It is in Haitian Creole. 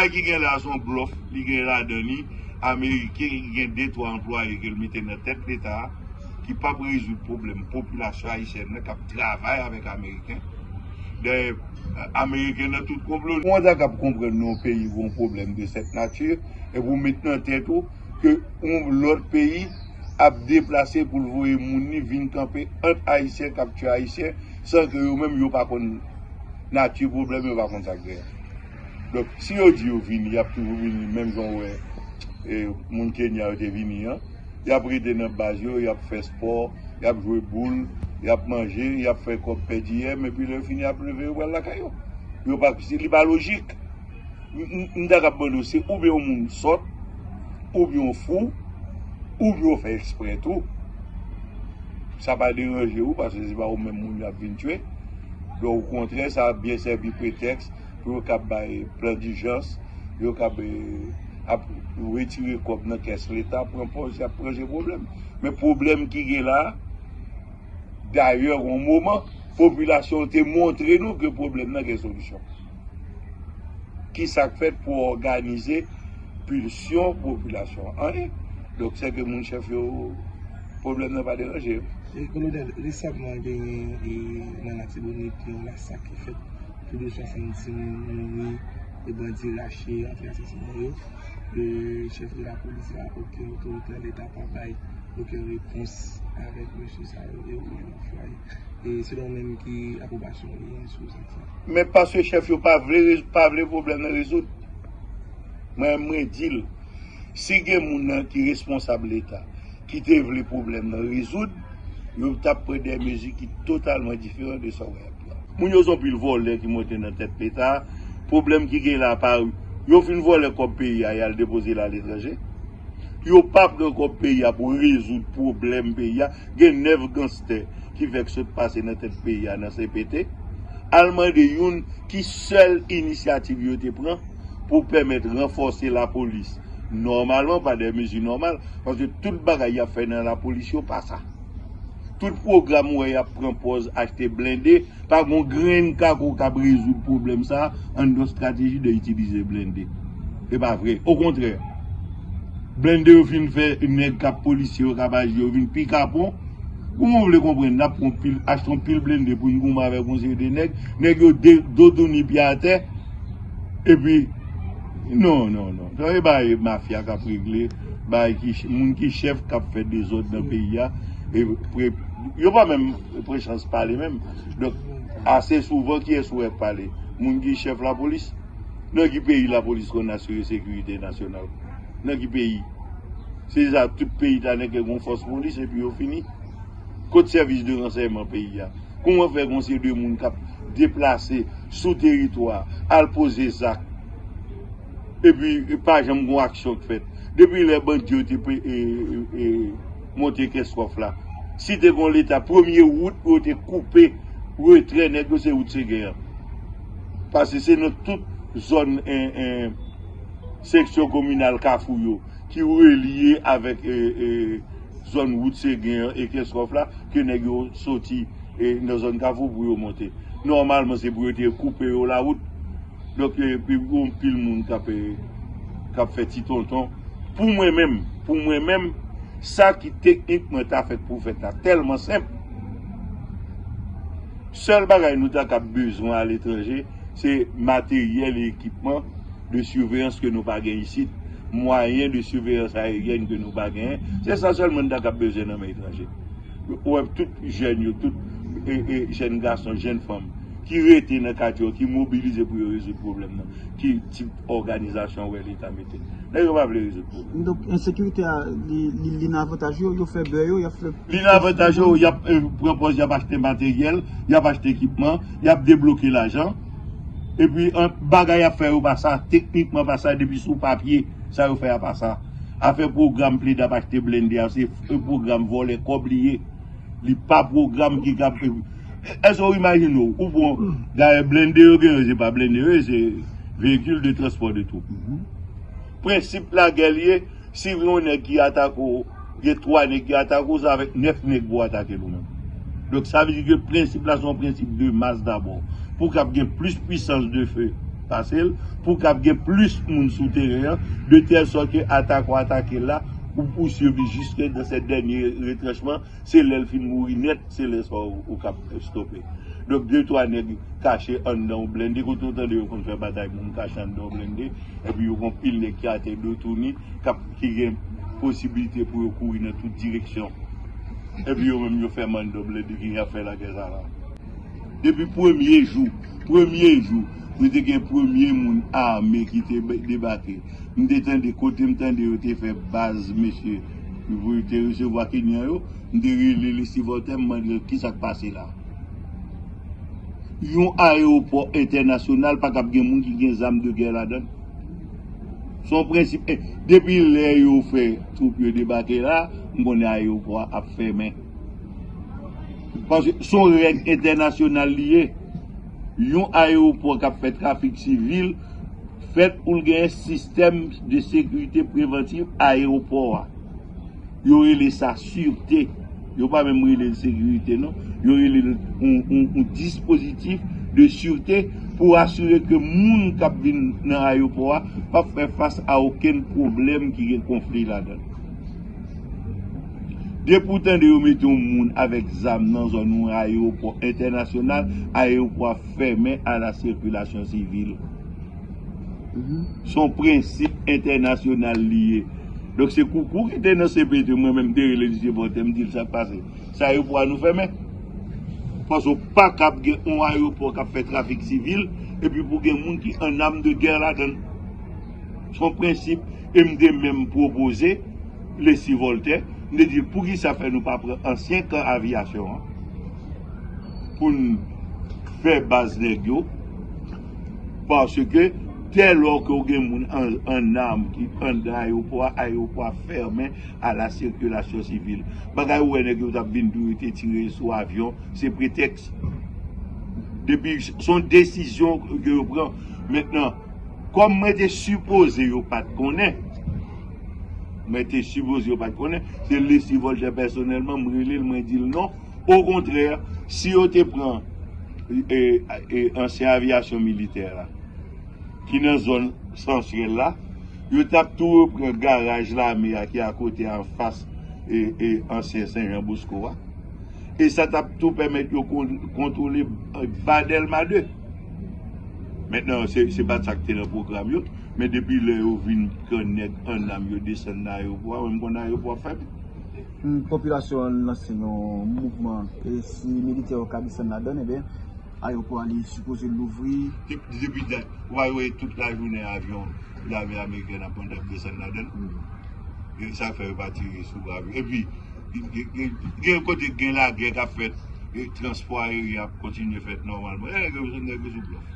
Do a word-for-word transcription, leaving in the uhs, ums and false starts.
Sa ki gen la se yon blòf li gen ladan li. Ameriken ki gen de twa anplwaye ke l mete nan tèt leta a, ki p ap rezoud pwoblèm popilasyon ayisyèn nan k ap travay avèk Ameriken. Dayè, Ameriken nan tout konplo. Kòman w ta kab konprann nan yon peyi gen yon pwoblèm de sèt nati epi w met nan tèt ou ke yon lòt peyi ap deplase pou l voye moun li vin kanpe ant Ayisyen k ap tiye Ayisyen san ke yo menm yo pa konn nati pwoblèm, yo pa konn sa k dèyè. Donk, si yo di yo vini, y ap toujou vini, menm jan w wè e, moun Kenya yo te vini an. Y ap rete nan baz yo, y ap fè spò, y ap jwe boul, y ap manje, y ap fè kòb pèdi yèm, epi lè yo fini y ap leve, yo pral lakay yo. Yo pa, se, li pa lojik. M, m, m ta kab mande w, se oubyen yon moun sòt, oubyen yon fou, oubyen w fè eksprè tou. Sa pa deranje w, paske se pa ou menm moun y ap vin tiye. Donk, okontrè, sa ap byen sèvi pretèks pou yo kab bay plan dijans, yo kab, eh, ap retire kòb nan kès leta, pran pòz y ap ranje pwoblèm. Men pwoblèm ki gen la, dayè, yon moman, popilasyon te montre nou ke pwoblèm nan gen solisyon. Kisa k fèt pou òganize pilsyon popilasyon an? Anyen. Donk, sèke moun chèf yo, pwoblèm nan pa deranje yo. E, Kolonèl, resamman genyen, e, nan Latibonit, yon masak ki fèt. Plis de swasanndiz moun mouri, e bandi rache antre asasinen yo. E, chèf de lapolis la, okenn otorite nan leta pa bay okenn repons avèk mesye sa yo, e okenn anplwaye. E selon ou menm, ki apwobasyon ou genyen sou zak sa? Men paske chèf yo pa vle, pa vle pwoblèm nan rezoud. Mwen, mwen di l, si gen moun nan ki responsab leta, ki te vle pwoblèm nan rezoud, yo t ap pran de mezi ki totalman diferan de sa w wè y ap pran. Moun yo se yon pil vòlè ki monte nan tèt leta. Pwoblèm ki gen la pa, yo fin vòlè kòb peyi a, y al depoze l aletranje. Yo pa pran kòb peyi a pou rezoud pwoblèm peyi a. Gen nèf ganstè ki fèk sot pase nan tèt peyi a nan C P T. Al mande youn ki sèl inisyativ yo te pran pou pèmèt ranfòse lapolis. Nòmalman, pa de mezi nòmal, paske tout bagay y ap fè nan lapolis yo pa sa. Tout pwogram ou wè y ap pran pòz achte blende, pa gon grenn kako k ap rezoud pwoblèm sa a anndan estrateji de itilize blende. E pa vre. Okontrè, blende yo fin fè nèg k ap polisye yo k ap aji yo vin pi kapon. Kouman w vle konprann n ap pran pil, achte yon pil blende pou n goumen avèk yon seri de nèg, nèg yo de, dodouni pye atè, epi, non, non, non. Sa se bagay mafya k ap regle, bagay ki, moun ki chèf k ap fè dezòd nan peyi a, e pre, yo pa menm pran chans pale menm. Donk, ase souvan, kiyès ou wè k pale? Moun ki chèf lapolis? Nan ki peyi lapolis konn asire sekirite nasyonal? Nan ki peyi? Se sa, tout peyi ta nèk gen yon fòs polis epi yo fini. Kot sèvis de ransèyman peyi a? Kouman fè gon seri de moun k ap deplase sou teritwa, al poze zak, epi pa janm gon aksyon k fèt? Depi lè bandi yo te pe, e, e, e, monte Kenscoff la, si te gon leta, premye wout yo te koupe, retrè nèg yo, se wout Segen an. Paske se nan tout zòn, en, en, seksyon kominal Kafou yo, ki relye avèk, e, e, zòn wout Segen an e Kenscoff la, ke nèg yo soti, e, nan zòn Kafou pou yo monte. Nòmalman, se pou yo te koupe yo lawout. Donk, e, epi gon pil moun k ap, e, k ap fè ti tonton. Pou mwen menm, pou mwen menm, sa ki teknikman ta fèt pou fèt la tèlman senp. Sèl bagay nou ta kab bezwen aletranje, se materyèl e ekipman de siveyans ke nou pa gen isit, mwayen de siveyans ayeryèn ke nou pa genyen. Se sa sèlman n ta kab bezwen nan men etranje. Ou wè tout jèn yo, tout, e, e, jèn gason, jèn fanm, ki rete nan katye yo, ki mobilize pou yo rezoud pwoblèm nan, ki tip òganizasyon w wè leta mete? Nèg yo pa vle rezoud pwoblèm. Donk, ensekirite a, li, li, li nan avantaj yo, yo fè bè yo, y ap fè. Li nan avantaj yo, y ap, e, pran pòz, y ap achte materyèl, y ap achte ekipman, y ap debloke lajan. Epi, an, bagay y ap fè yo pa sa, teknikman pa sa, depi sou papye, sa yo fè a pa sa. Afè pwogram plede ap achte blende a, se, e, pwogram vòlè kòb li ye. Li pa pwogram ki kab, e, èske w imajine w, ou pran, dayè blende yo genyen, se pa blende yo ye, se veyikil de transpò de twoup. Prensip lagè l ye, si yon nèg ki atake w, gen twa nèg ki atake w, se avèk nèf nèg pou w atake l ou menm. Donk, sa vle di ke prensip la se yon prensip de mas dabò. Pou w kab gen plis pwisans de fe, pase l, pou kab gen plis moun sou teren an, de tèl sòt ke atak ou atake l la, ou, ou swiv li jiske nan sèt dènye retranchman, se lè l fin mouri nèt, se lè sa ou, ou kab stope. Donk, de twa nèg kache anndan yon blende, kote w tande yo konn fè batay moun kache anndan yon blende, epi yo gon pil nèg ki atè do touni, k ap, ki gen posiblite pou yo kouri nan tout direksyon. Epi yo menm yo fèmen anndan yon blende ki ap fè lagè sa la. Depi premye jou, premye jou, nou te gen premye moun ame ki te be- debake. M te tande kote m tande yo te fè baz mesye, yo te resevwa Kenyan yo, m te rele Leslie Voltaire, m mande l kisa k pase la. Yon ayewopò entènasyonal pa kab gen moun ki gen zam de gè ladan l. Se yon prensip. Depi lè yo fè twoup yo debake la, m konnen ayewopò a ap fèmen. Paske se yon règ entènasyonal li ye. Yon ayewopò k ap fè trafik sivil fèt pou l gen sistèm de sekirite prevantif ayewopò a. Yo rele sa sirte. Yo pa menm rele l sekirite, non. Yo rele l yon, yon, yon dispozitif de sirte pou asire ke moun k ap vin nan ayewopò a p ap fè fas a okenn pwoblèm ki gen konfli ladan l. Depi w tande yo mete yon moun avèk zam nan zòn yon ayewopò entènasyonal, ayewopò a fèmen a la sikilasyon sivil. Se yon prensip entènasyonal li ye. Donk, se Koukou ki te nan C P T, mwen menm te rele Lisye Vòtè, m di l sa k pase. Se ayewopò a nou fèmen. Paske w pa kab gen yon ayewopò k ap fè trafik sivil, epi pou gen moun ki an am de gè ladan l. Se yon prensip, e m te menm pwopoze Leslie Voltaire, m te di l, poukisa fè nou pa pran ansyen kan aviyasyon an pou n fè baz nèg yo? Paske, dès lors ke w gen moun an, an am ki anndan ayewopò a, ayewopò a fèmen a la sikilasyon sivil. Bagay ou wè nèg yo t ap vin tou, yo te tire sou avyon, se pretèks. Depi, se yon desizyon ke yo pran. Mentnan, kòm mwen te sipoze yo pa t konnen, mwen te sipoze yo pa t konnen, se Leslie Voltaire pèsonèlman, m rele l, mwen di l non. Okontrè, si yo te pran, e, e, ansyen aviyasyon militè la, ki nan zòn Sansyèl la, yo t ap tou reprann garaj lame a ki akote anfas, e, e, ansyen Sen Jan Bosko a. E sa t ap tou pèmèt yo kon- kontwole, e, ba Dèlma de. Mentnan, se, se pa t sa k te nan pwogram yo, men depi lè yo vin pran nèg an am yo desann nan ayewopò a, mwen m konn ayewopò a fèmen. Hmm, popilasyon an lanse yon mouvman, e si militè yo ka desann ladan l, ebyen, ayewopò a li sipoze louvri. Depi, depi dat, ou pa wè tout lajounen avyon lame amerikèn ap pran, ap desann ladan l? E sa fè yo pa tire sou avyon. Epi, gen, gen, gen kote gen lagè k ap fèt, e transpò ayeryen ap kontinye fèt nòmalman. E nèg yo, nèg yo sou blòf.